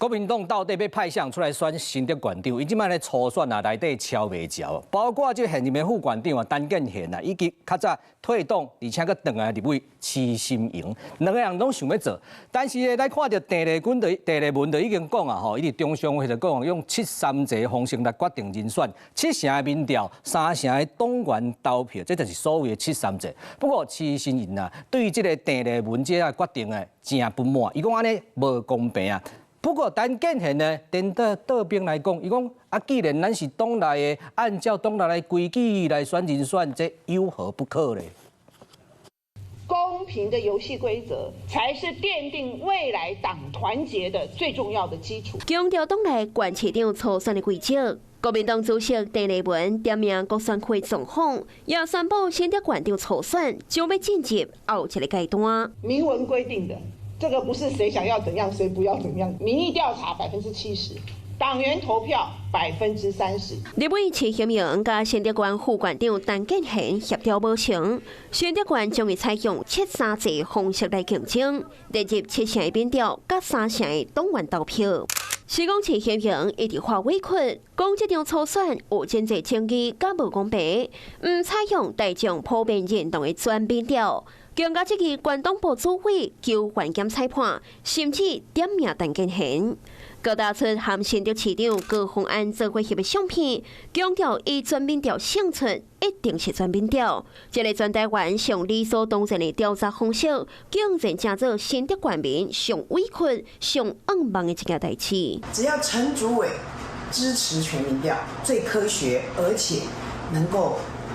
國民黨到底欲派誰出來選新竹縣長？伊這擺咧初選啊，內底超袂著，包括這現任的副縣長啊，陳建仁啊，以及較早退黨而且閣轉來立委徐心瑩，兩个人攏想欲做。但是咧，咱看著鄭麗君就鄭麗文就已經講啊，吼，伊佇中常會就講用七三一方式來決定人選，七成的民調，三成的黨員投票，這就是所謂的七三一。不過徐心瑩啊，對於這个鄭麗文這个決定的誠不滿，伊講按呢無公平啊。不過陳建仁呢，顛倒倒邊來講，伊講啊，既然咱是黨內的，按照黨內的規矩來選人選，這有何不可咧？公平的遊戲規則才是奠定未來黨團結的最重要的基礎。強調黨內縣市長初選的規則，國民黨主席鄭麗文點名國選會總訪，也宣布新竹縣長初選將欲進入後一個階段。明文規定的。這個不是誰想要怎樣，誰不要怎樣。民意調查70%，黨員投票30%。立委徐幸瑩佮新竹縣副縣長陳建仁協調無成，新竹縣將會採用七三一方式來競爭，列入七成的民調，佮三成的黨員投票。是講徐幸瑩一直發委屈，講這場初選有真濟爭議，佮無公平，毋採用大眾普遍認同的全民調。更加質疑縣黨部主委求緩檢裁判，甚至點名陳建仁。閣拿出和新竹市長高虹安做伙翕的相片，強調以全民調勝出，一定是全民調。這个全台灣上理所當然的調查方式，竟然成做新竹縣民上委屈、上冤枉的一件代誌。只要陳主委支持全民調，最科學，而且能夠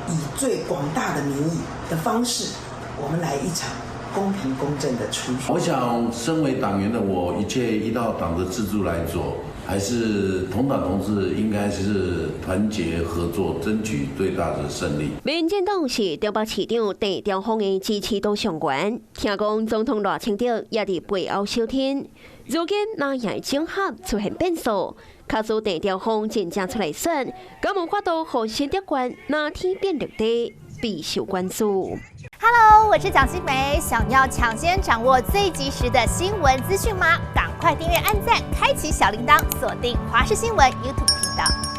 以最廣大的民意的方式，我們來一場公平公正的初選。我想，身為黨員的我，一切依照黨的制度來做，還是同黨同志應該是團結合作，爭取最大的勝利。民進黨是竹北市長鄭中鋒的支持度上懸，聽講總統賴清德也佇背後相挺。如今藍營整合出現變數，假使鄭中鋒真正出來選，敢有法度予新竹縣藍天變綠地，備受關注。 Hello，我是蔣新梅，想要搶先掌握最及時的新聞資訊嗎？趕快訂閱、按讚、開啟小鈴鐺，鎖定華視新聞 YouTube 頻道。